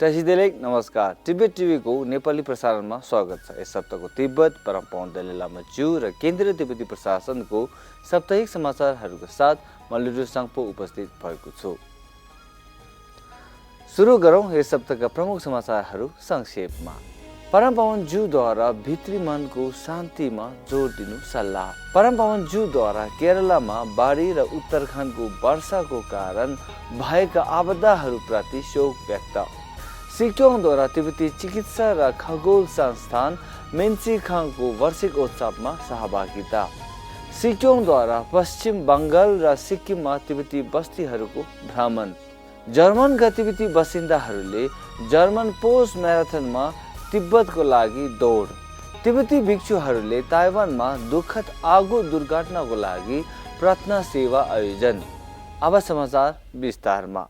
टसिदेलेक नमस्कार। तिब्बत टिभीको नेपाली प्रसारणमा स्वागत छ। यस हप्ताको तिब्बत, परम पावन दलाई लामा ज्यू र केन्द्रीय तिब्बती प्रशासनको साप्ताहिक समाचारहरूको साथ म लिडु साङपो उपस्थित भएको छु। सुरु गरौँ यस हप्ताका प्रमुख समाचारहरू संक्षेपमा। परम पावन ज्यूद्वारा भित्री मनको शान्तिमा जोड दिनु सल्लाह। परम पावन ज्यूद्वारा केरलामा बाढी र उत्तराखण्डको वर्षाको कारण भएका आपदाहरूप्रति शोक व्यक्त। सिक्योङद्वारा तिब्बती चिकित्सा र खगोल संस्थान मेन्चिखाङको वार्षिक उत्सवमा सहभागिता। सिक्योङद्वारा पश्चिम बङ्गाल र सिक्किममा तिब्बती बस्तीहरूको भ्रमण। जर्मनका तिब्बती बासिन्दाहरूले जर्मन पोस्ट म्याराथनमा तिब्बतको लागि दौड। तिब्बती भिक्षुहरूले ताइवानमा दुःखद आगो दुर्घटनाको लागि प्रार्थना सेवा आयोजन। अब समाचार विस्तारमा।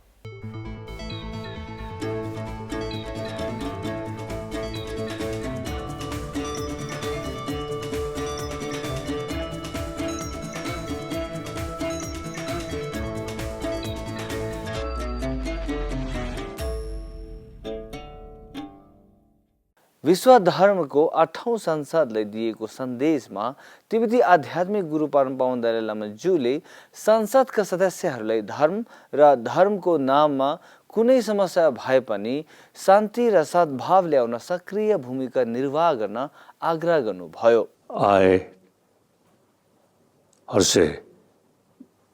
विश्व धर्मको 8औं संसदले दिएको सन्देशमा तिब्बती आध्यात्मिक गुरु परम पावन दलाई लामा ज्यूले संसदका सदस्यहरूलाई धर्म र धर्मको नाममा कुनै समस्या भए पनि शान्ति र सद्भाव ल्याउन सक्रिय भूमिका निर्वाह गर्न आग्रह गर्नुभयो।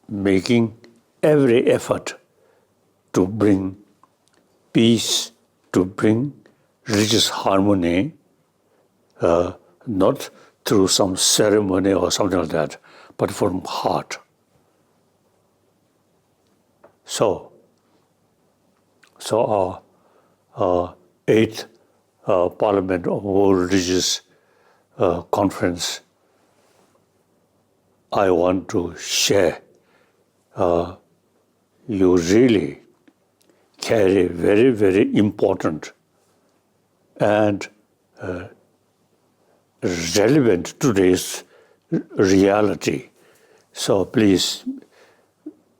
Making every effort to bring peace, to bring religious harmony, not through some ceremony or something like that, but from heart. So our 8th Parliament of World Religious Conference, I want to share. You really carry very, very important and relevant to today's reality. So please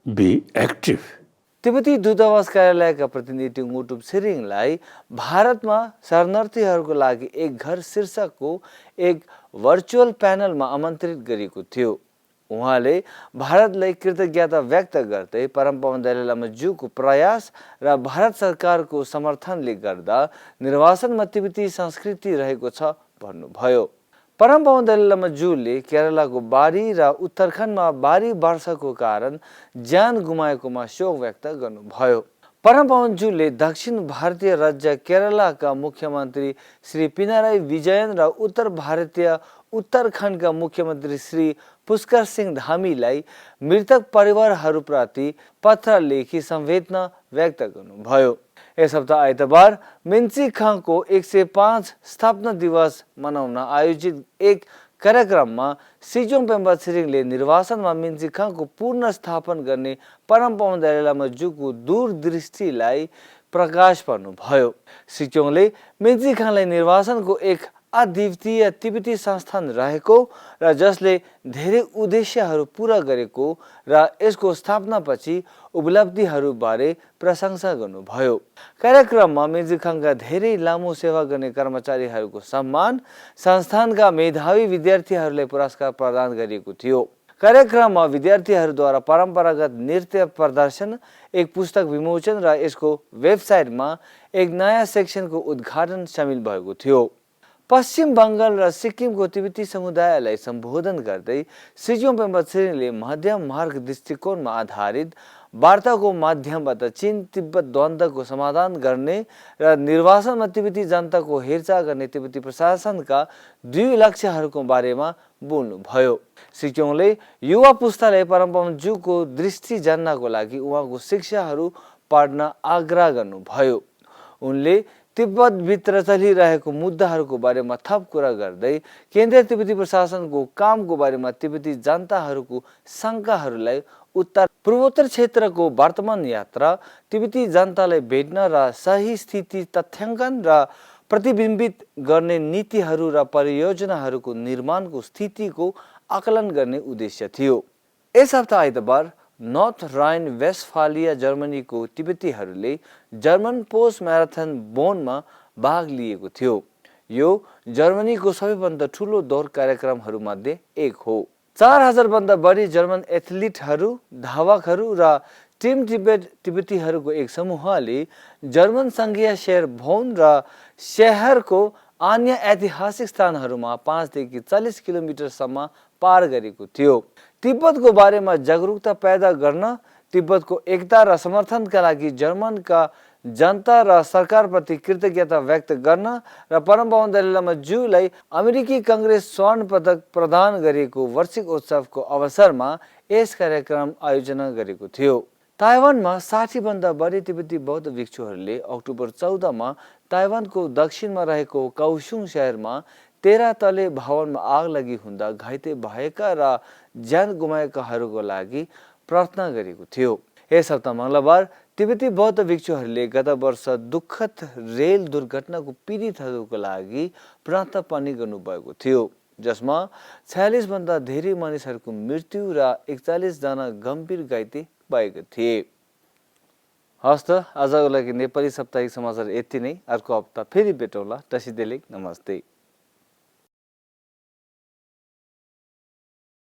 be active. तिब्बती दूतावास कार्यालयका प्रतिनिधि मुटुब छिरिङलाई भारतमा शरणार्थीहरूको लागि एक घर शीर्षकको एक भर्चुअल प्यानलमा आमन्त्रित गरिएको थियो। उहाँले भारतलाई कृतज्ञता व्यक्त गर्दै परम पावन दलाई लामा ज्यूको प्रयास र भारत सरकारको समर्थनले गर्दा निर्वासनमा तिब्बती संस्कृति रहेको छ भन्नुभयो। परम पावन दलाई लामा ज्यूले केरलाको बाढी र उत्तराखण्डमा भारी वर्षाको कारण ज्यान गुमाएकोमा शोक व्यक्त गर्नुभयो। परम पावन ज्यूले दक्षिण भारतीय राज्य केरलाका मुख्यमन्त्री श्री पिनाराई विजयन र उत्तर भारतीय उत्तराखण्डका मुख्यमन्त्री श्री पुष्कर सिंह धामीलाई मृतक परिवारहरूप्रति पत्र लेखी संवेदना व्यक्त गर्नुभयो। यस हप्ता आइतबार मेन्चिखाङको 105 स्थापना दिवस मनाउन आयोजित एक कार्यक्रममा सिजोङ पेम्बा छिरिङले निर्वासनमा मेन्चिखाङको पुनः स्थापना गर्ने परम पावन दलाई लामा ज्यूको दूरदृष्टिलाई प्रकाश पार्नुभयो। सिजोङले मेन्चिखाङलाई निर्वासनको एक अद्वितीय तिब्बती संस्थान रहेको र जसले धेरै उद्देश्यहरू पूरा गरेको र यसको स्थापनापछि उपलब्धिहरूबारे प्रशंसा गर्नुभयो। कार्यक्रममा मेन्चिखाङका धेरै लामो सेवा गर्ने कर्मचारीहरूको सम्मान, संस्थानका मेधावी विद्यार्थीहरूलाई पुरस्कार प्रदान गरिएको थियो। कार्यक्रममा विद्यार्थीहरूद्वारा परम्परागत नृत्य प्रदर्शन, एक पुस्तक विमोचन र यसको वेबसाइटमा एक नयाँ सेक्सनको उद्घाटन सामेल भएको थियो। पश्चिम बङ्गाल र सिक्किमको तिब्बती समुदायलाई सम्बोधन गर्दै सिजोङ पेम्बा छिरिङले मध्यम मार्ग दृष्टिकोणमा आधारित वार्ताको माध्यमबाट चीन तिब्बत द्वन्द्वको समाधान गर्ने र निर्वासनमा तिब्बती जनताको हेरचाह गर्ने तिब्बती प्रशासनका 2 लक्ष्यहरूको बारेमा बोल्नुभयो। सिक्योङले युवा पुस्तालाई परम पावन ज्यूको दृष्टि जान्नको लागि उहाँको शिक्षाहरू पढ्न आग्रह गर्नुभयो। उनले तिब्बतभित्र चलिरहेको मुद्दाहरूको बारेमा थप कुरा गर्दै केन्द्रीय तिब्बती प्रशासनको कामको बारेमा तिब्बती जनताहरूको शङ्काहरूलाई उत्तर पूर्वोत्तर क्षेत्रको वर्तमान यात्रा, तिब्बती जनतालाई भेट्न र सही स्थिति तथ्याङ्कन र प्रतिबिम्बित गर्ने नीतिहरू र परियोजनाहरूको निर्माणको स्थितिको आकलन गर्ने उद्देश्य थियो। यस हप्ता आइतबार नर्थ राइन वेस्टफालिया जर्मनीको तिब्बतीहरूले जर्मन पोस्ट म्याराथन बोनमा भाग लिएको थियो। यो जर्मनीको सबैभन्दा ठुलो दौड कार्यक्रमहरूमध्ये एक हो। 4000 भन्दा बढी जर्मन एथलिटहरू, धावकहरू र टिम तिब्बतीहरूको एक समूहले जर्मन सङ्घीय शहर भौन र शहरको अन्य ऐतिहासिक स्थानहरूमा 5 देखि 40 किलोमिटरसम्म पार गरेको थियो। तिब्बतको बारेमा जागरुकता पैदा गर्न, तिब्बतको एकता र समर्थनका लागि जर्मनका जनता र सरकारप्रति कृतज्ञता व्यक्त गर्न र परमबाबु दलाई लामा ज्यूलाई अमेरिकी कङ्ग्रेस स्वर्ण पदक प्रदान गरेको वार्षिक उत्सवको अवसरमा यस कार्यक्रम आयोजना गरेको थियो। ताइवानमा 60 भन्दा बढी तिब्बती बौद्ध भिक्षुहरूले अक्टोबर 14 मा ताइवानको दक्षिणमा रहेको काओसुङ शहरमा 13 तले भवनमा आग लागि हुँदा घाइते भएका र ज्यान गुमाएकाहरूको लागि प्रार्थना गरेको थियो। यस हप्ता मंगलबार तिब्बती बौद्ध भिक्षुहरूले गत वर्ष दुःखद रेल दुर्घटनाको पीडितहरूको लागि प्रार्थना पनि गर्नुभएको थियो, जसमा 46 भन्दा धेरै मानिसहरूको मृत्यु र 41 जना गम्भीर घाइते भएका थिए। हस् त आजको लागि नेपाली साप्ताहिक समाचार यति नै। अर्को हप्ता फेरि भेटौँला। तसिदेले नमस्ते।